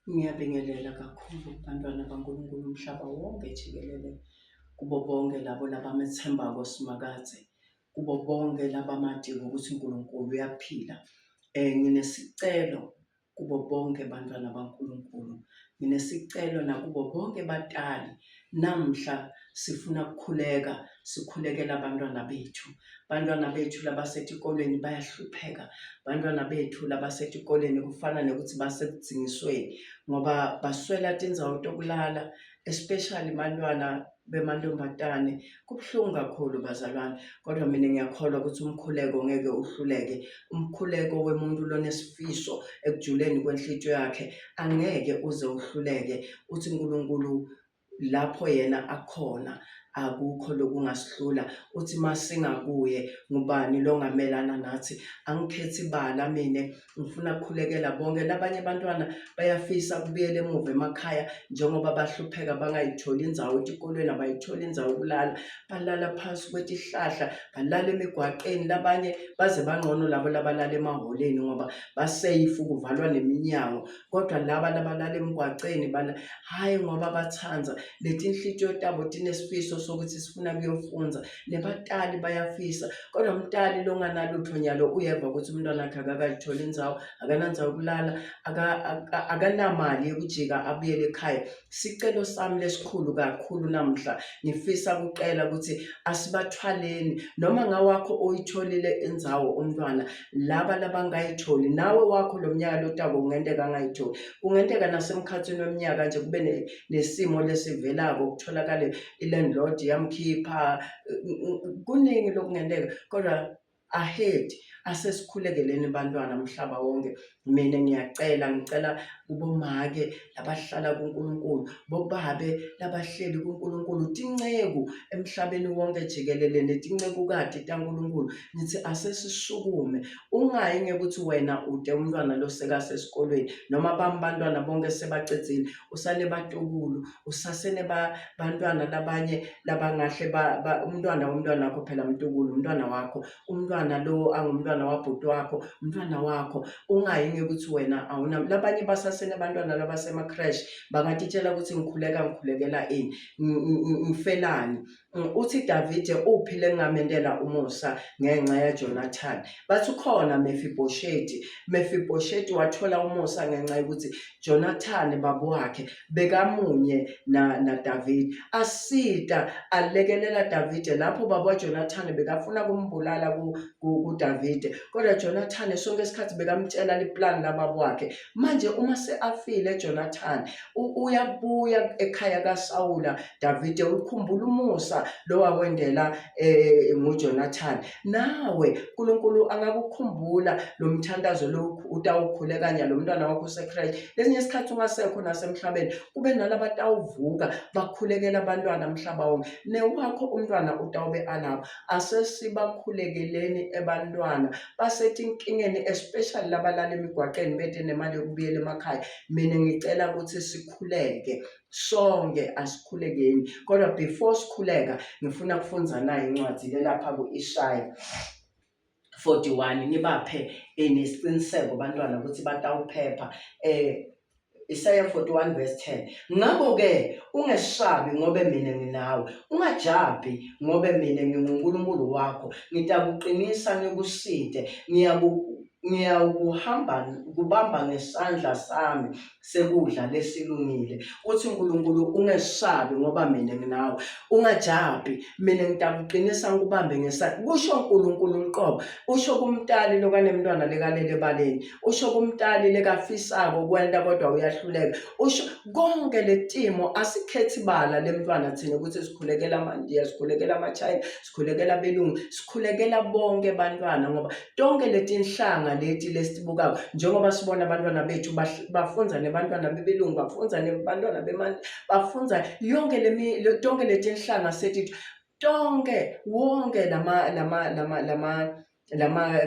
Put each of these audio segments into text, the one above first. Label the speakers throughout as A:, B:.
A: Ngiyabingelela kakhulu bantwana baNkulunkulu umhlaba wonke jikelele, kubo bonke labo labamethembako Simakadze, kubo bonke labamatiko ukuthi uNkulunkulu uyaphila. Eh nginesicelo kubo bonke bantwana baNkulunkulu, nginesicelo nakubo bonke batali namhla sifuna ukukhuleka sikhulekela abantwana bethu. Bantwana bethu labasetikolweni bayahlupheka, bantwana bethu labasetikolweni kufana nekuthi basekudzingisweni ngoba baswela tindzawo tokulala especially bantwana bemantombazane. Kubuhlungu kakhulu bazalwane, kodwa mina ngiyakholwa ukuthi umkhuleko ngeke uhluleke. Umkhuleko wemuntu lonesifiso ekujuleni kwenhlitiyo yakhe angeke uze uhluleke. Uthi uNkulunkulu lapho yena akhona akukho lokungasihlula uthi masingakuye ngubani longamelana nathi angikhethi bala mina ngifuna kukhulekela bonke labanye abantwana bayafisa kubuyela emuva emakhaya njengoba bahlupheka bangayitholi indzawo etikolweni abayitholi indzawo yokulala balala phansi kwetihlahla balala emigwaqeni labanye baze bangcono labo labalala emahholeni ngoba baseyifu kuvalwa neminyango kodwa laba labalala emgwaqeni bala hhayi ngoba bathanda letinhlitiyo tabo tinesifiso sokuthi sifuna kuyofunza nebatali bayafisa kodwa umtali longanalutho nyalo uyeva ukuthi umntwana wakhe akakayitholi indzawo akanandzawo yokulala akanamali yekujika abuyele ekhaya sicelo sami lesikhulu kakhulu namhla ngifisa kucela ukuthi asibathwaleni noma ngawakho uyitholile indzawo umntwana laba labangayitholi nawe wakho lo mnyaka lotako kungenteka angayitholi kungenteka nasemkhathini weminyaka nje kube nesimo lesivelako kutholakale i-landlord yamkhipha kuningi lokungenteka kodwa ahead asesikhulekeleni bantwana mhlaba wonke mina ngiyacela ngicela kubomake labahlala kuNkulunkulu bobabe labahleli kuNkulunkulu tinceku emhlabeni wonke jikelele netincekukati taNkulunkulu ngithi asesisukume ungayi ngekuthi wena ude umntwana losekasesikolweni noma bami bantwana bonke sebacedzile usane batukulu usasene bantwana labanye labangahle umntwana womntwana wakho phela mtukulu umntwana wakho umntwana lo angumntwana wabhuti wakho umntwana wakho ungayi ngekuthi wena awuna labanye basasene abantwana labasema-crash bangatitshela ukuthi ngikhuleka ngikhulekela ini ngifelani uthi Davide uphi lengingamendela umusa ngenxa yaJonathan bathi ukhona Mephibosheti Mephibosheti wathola umusa ngenxa yokuthi Jonathan baba wakhe bekamunye na naDavide asita alekelela Davide lapho baba waJonathan bekafuna kumbulala kuDavide kodwa Jonathan sonke isikhathi bekamtshela liplan lababa wakhe manje uma seafile Jonathan uyabuya ekhaya kaSawula Davide ukhumbula umusa lowawendela eh nguJonathan nawe uNkulunkulu angakukhumbula lo mthandazo lo utawukhuleka nyalo umntwana wakho useChrist lesinye isikhathi ungasekho nasemhlabeni kube nalabatawuvuka bakhulekela abantwana mhlaba wonke newakho umntwana utawube alapho asesibakhulekeleni ebantwana basetinkingeni especially labalala emigwaqeni bete nemali yokubuyela emakhaya mina ngicela ukuthi sikhuleke sonke asikhulekeni kodwa before sikhuleka ngifuna kufunza nayo incwadi lelapha ku-Isaya 41 nibaphe eh, nesiqiniseko bantwana ukuthi batawuphepha eh Isaya 41 verse 10 ngakho ke ungesabi ngobe mina nginawe ungajabhi ngobe mina nginguNkulunkulu wakho ngitakuqinisa ngikuside ngiyaku ngiyawukuhamba kubamba ngesandla sami sekudla lesilungile uthi uNkulunkulu ungesabi ngoba mina nginawe ungajabhi mina ngitakuqinisa ngikubambe ngesandla kusho uNkulunkulu uqobo usho kumtali lokanemntwana lekalele ebaleni usho kumtali lekafisako kwenta kodwa uyahluleka usho konke letimo asikhethi bala lemntwana thina ukuthi sikhulekela amandiya sikhulekela amachina sikhulekela abelungu sikhulekela bonke abantwana ngoba tonke letinhlanga leti lesibukako njengoba sibona abantwana bethu bafunza nebantwana bebelungu bafunza nebantwana bemani bafunza yonke lemi tonke letinhlanga sethi tonke wonke lama lama lama lama lama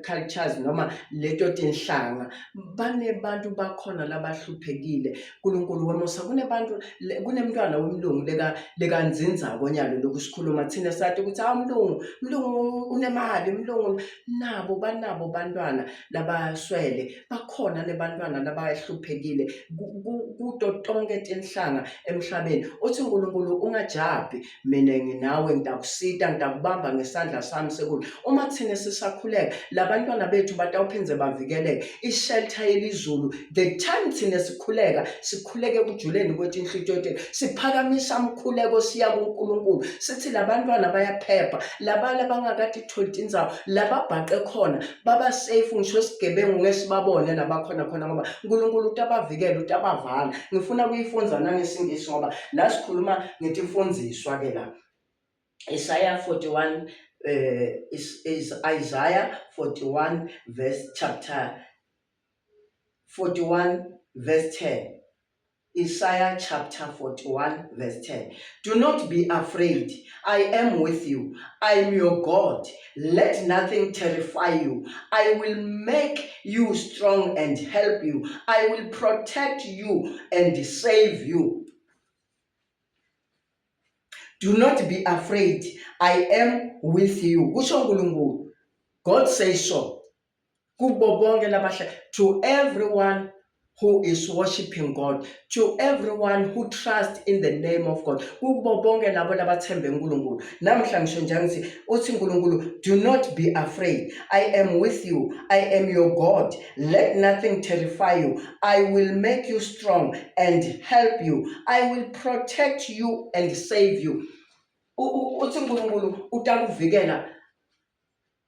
A: cultures noma leto tinhlanga banebantu bakhona labahluphekile uNkulunkulu wemusa kunebantu kunemntwana wemlungu leka lekanzinzako nyalo lokhu sikhuluma thina sathi ukuthi hawu mlungu mlungu unemali mlungu nabo banabo bantwana labaswele bakhona nebantwana labahluphekile kuto tonke tinhlanga emhlabeni uthi uNkulunkulu ungajabhi mina nginawe ngitakusita ngitakubamba ngesandla sami sekudla uma thina sisakhuleka labantwana bethu batawuphindze bavikeleke ishelter yelizulu the time thina sikhuleka sikhuleke ekujuleni kwetinhlitiyo tethu siphakamisa umkhuleko siya kuNkulunkulu sithi labantwana bayaphepha laba labangakatitholi tindzawo lababhaqe khona baba safe ngisho isigebengu ngesibabone labakhona khona ngoba uNkulunkulu utabavikela utabavala ngifuna kuyifunza nangesingisi ngoba la sikhuluma ngetimfundziswa ke la Isaiah 41 is, is Isaiah 41 verse chapter 41 verse 10 Isaiah chapter 41 verse 10 Do not be afraid I am with you I am your God let nothing terrify you I will make you strong and help you I will protect you and save you Do not be afraid I am with you kusho uNkulunkulu God says so kubo bonke labahle to everyone who is worshiping God to everyone who trusts in the name of God kubo bonke labo labathembe uNkulunkulu namhla ngisho nje ngithi uthi uNkulunkulu do not be afraid I am with you I am your God let nothing terrify you I will make you strong and help you I will protect you and save you uthi uNkulunkulu utakuvikela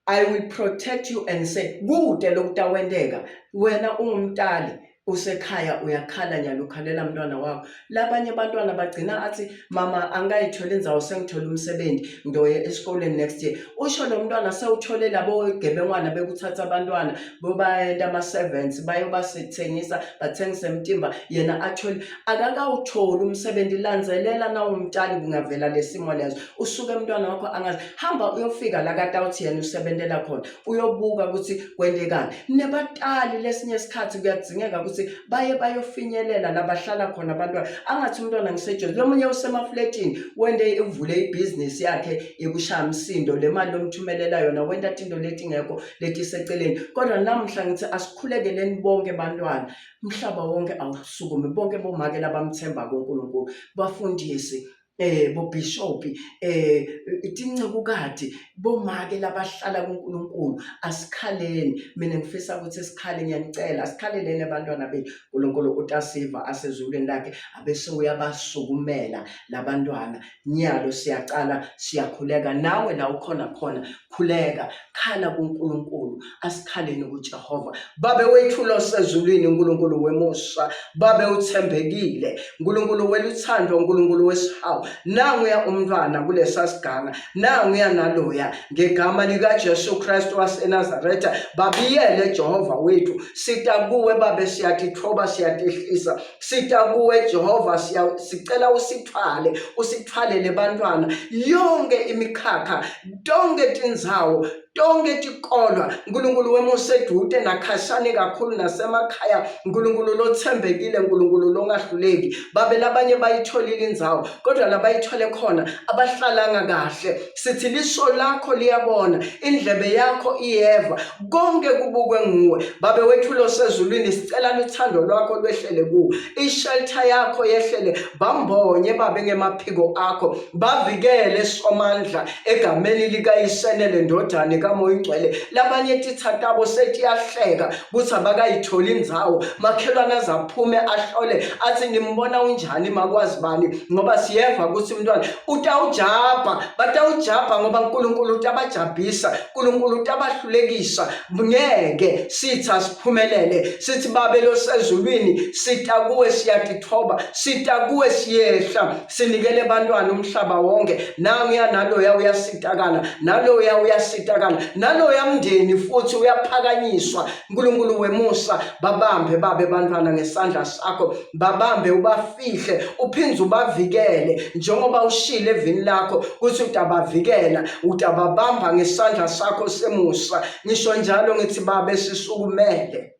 A: I will protect you and say kude lokutawenteka wena ungumtali usekhaya uyakhala nyalo ukhalela mntwana wakho labanye abantwana bagcina athi mama angikayitholi indzawo sengithole umsebenzi ngiyoya esikoleni next year usho lo mntwana sewuthole labo gebengwana bekuthatha abantwana bobayenta ama-servants bayobasithengisa bathengise emtimba yena athole akakawutholi umsebenzi landzelela nawumtali kungavela lesimo leso usuke umntwana wakho angazi hamba uyofika la kade awuthi yena usebentela khona uyobuka ukuthi kwentekani nebatali lesinye isikhathi kuyadzingeka ukuthi baye bayofinyelela la bahlala khona abantwana angathi umntwana ngisejozi lo munye usemafletini wente uvule ibhizinisi yakhe yekushaya msindo le mali lomthumelela yona wenta tinto letingekho letiseceleni kodwa namuhla ngithi asikhulekeleni bonke bantwana umhlaba wonke awusukume bonke bomake labamthemba kuNkulunkulu bafundisi eh bobhishopi eh itincekukati bomake labahlala kuNkulunkulu asikhaleni mina ngifisa ukuthi sikhale ngiyanicela asikhaleleni abantwana bethu uNkulunkulu utasiva asezulwini lakhe abese uyabasukumela labantwana nyalo siyacala siyakhuleka nawe la ukhona khona khuleka khala kuNkulunkulu asikhaleni kuJehova babe wethu losezulwini uNkulunkulu wemusa babe uthembekile uNkulunkulu weluthando uNkulunkulu wesihawu nanguya umntwana kulesa siganga nanguya naloya ngegama likaJesu Kristu waseNazaretha babiyele Jehova wethu sita kuwe babe siyatithoba siyatehlisa Sita kuwe Jehova sicela usithwale usithwalele bantwana yonke imikhakha tonke tindzawo tonke tikolwa nkulunkulu wemusedude nakhashane kakhulu nasemakhaya nkulunkulu lothembekile nkulunkulu longahluleki babe labanye bayitholile indzawo kodwa labayithole khona abahlalanga kahle sithi liso lakho liyabona indlebe yakho iyeva konke kubukwe nguwe babe wethu losezulwini sicela luthando lwakho lwehlele kuwo ishelter yakho yehlele bambonye babe ngemaphiko akho bavikele somandla egameni likayisenele ndodane kamoya ingcwele labanye titha tabo setiyahleka kuthi abakayitholi indzawo makhelwane azaphume ahlole athi nimbona unjani makwazi bani ngoba siyeva ukuthi umntwana utawujabha batawujabha ngoba uNkulunkulu utabajabhisa uNkulunkulu utabahlulekisa ngeke sitha siphumelele sithi babe losezulwini sita kuwe siyatithoba sita kuwe siyehla sinikele abantwana umhlaba wonke nanguya naloya uyasitakala naloya uyasitakala. bantwana naloya mndeni futhi uyaphakanyiswa uNkulunkulu wemusa babambe babe bantwana ngesandla sakho babambe ubafihle uphinde ubavikele njengoba ushile evini lakho ukuthi utabavikela utababamba ngesandla sakho semusa ngisho njalo ngithi babe sisukumele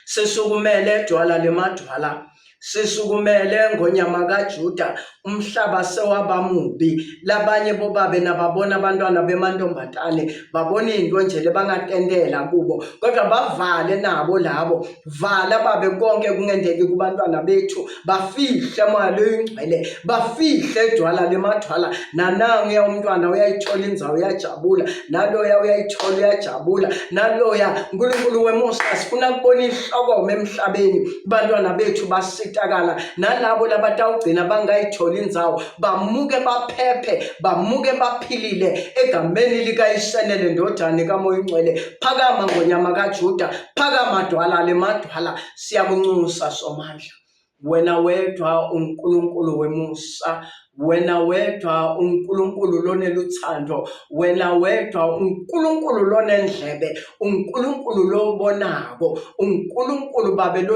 A: Sisukumele dwala lemadwala, sisukumele ngonyama kaJuda, umhlaba sewaba mubi. Labanye bobabe nababona abantwana bemantombazane babona into nje lebangatentela kubo, kodwa bavale nabo labo. Vala babe konke kungendeki kubantwana bethu, bafihle moya loyingcwele, bafihle dwala lemadwala. Nananguya umntwana uyayithola indzawo uyajabula, naloya uyayithola uyajabula, naloya uNkulunkulu wemusa sifuna kubona inhlokoma emhlabeni bantwana bethu basitakala nalabo labatawugcina bangayitholi indzawo bamuke baphephe bamuke baphilile egameni likayisenele ndodane kamoya ingcwele phakama ngonyama kaJuda phakama dwala lemadwala siyakunxusa somandla Wena wedwa uNkulunkulu wemusa, wena wedwa uNkulunkulu loneluthando, wena wedwa uNkulunkulu lonendlebe, uNkulunkulu lobonako, uNkulunkulu babe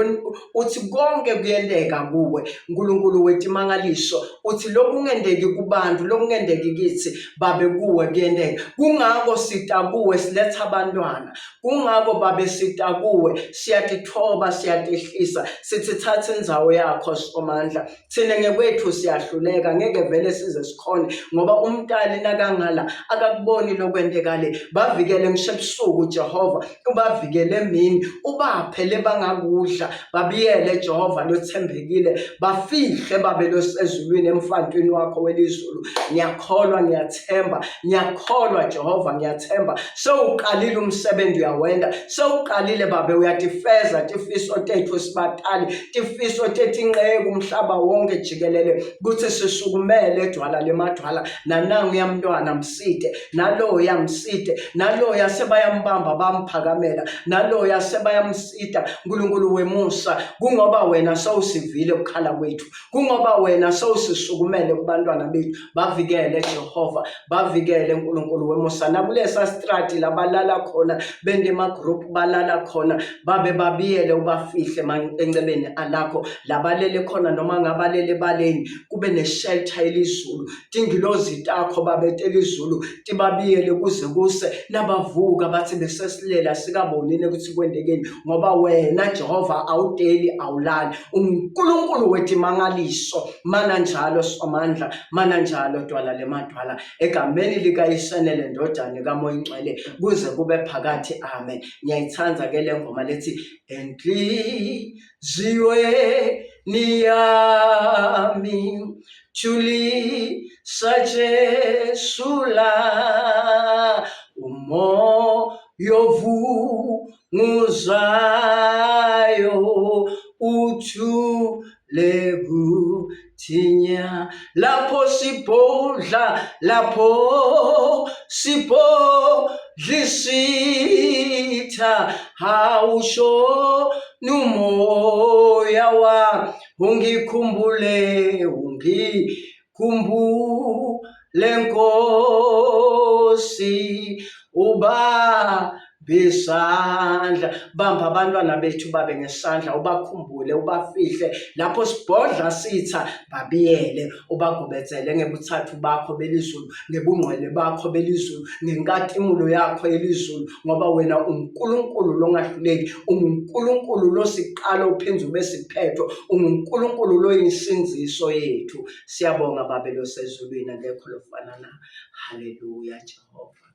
A: uthi konke kuyenteka kuwe, uNkulunkulu wetimangaliso uthi lokungenteki kubantu lokungenteki kithi babe kuwe kuyenteka. Kungako sita kuwe siletha abantwana Kungako babe sita kuwe siyatithoba siyatehlisa sithi thatha indzawo yakho somandla thina ngekwethu siyahluleka ngeke vele size sikhone ngoba umntali nakangala akakuboni lokwenteka le bavikele ngisho ebusuku Jehova ubavikele emini ubaphe lebangakudla babiyele Jehova lothembekile bafihle babe losezulwini emfantwini wakho welizulu ngiyakholwa ngiyathemba ngiyakholwa Jehova ngiyathemba sewuqalile umsebenzi uyawenda sewuqalile babe uyatifeza tifiso tethu sibatali tifiso tetinqeku umhlaba wonke jikelele kuthi sisukumele edwala lemadwala nanangu yamntwana msite naloya msite naloya sebayambamba bamphakamela naloya sebayamsita uNkulunkulu wemusa kungoba wena sewusivile ukukhala kwethu kungoba wena sewusisukumele kubantwana bethu bavikele Jehova bavikele uNkulunkulu wemusa nakulesa strati labalala khona bende emagroup balala khona babe babiyele ubafihle encebeni alakho labalele khona noma ngabalele baleni kube neshelter elizulu tingilozi takho babetela izulu tibabiyele kuze kuse nabavuka bathi besesilela sikabonile ukuthi kwentekeni ngoba wena Jehova awudeli awulali uNkulunkulu wetimangaliso mana njalo somandla mana njalo dwala lemadwala egameni likayisenele ndodana kamoya ingcwele kuze kube phakathi amen ngiyayithanda ke le ngoma lethi enhliziyweni yami thulisa Jesu la umoya ovunguzayo uthule kuthinya lapho sibhodla lapho sibhodlisitha hawusho numoya wa ungikhumbule ungikhumbule nkosi uba besandla bamba abantwana bethu babe ngesandla ubakhumbule ubafihle lapho sibhodla sitha babiyele ubagubedzele ngebuthathu bakho belizulu ngebungcwele bakho belizulu ngenkatimulo yakho yelizulu ngoba wena unguNkulunkulu longahluleki unguNkulunkulu losiqalo uphinde ube siphetho unguNkulunkulu loyinsindziso yethu siyabonga babe losezulwini akekho lofana na haleluya Jehova.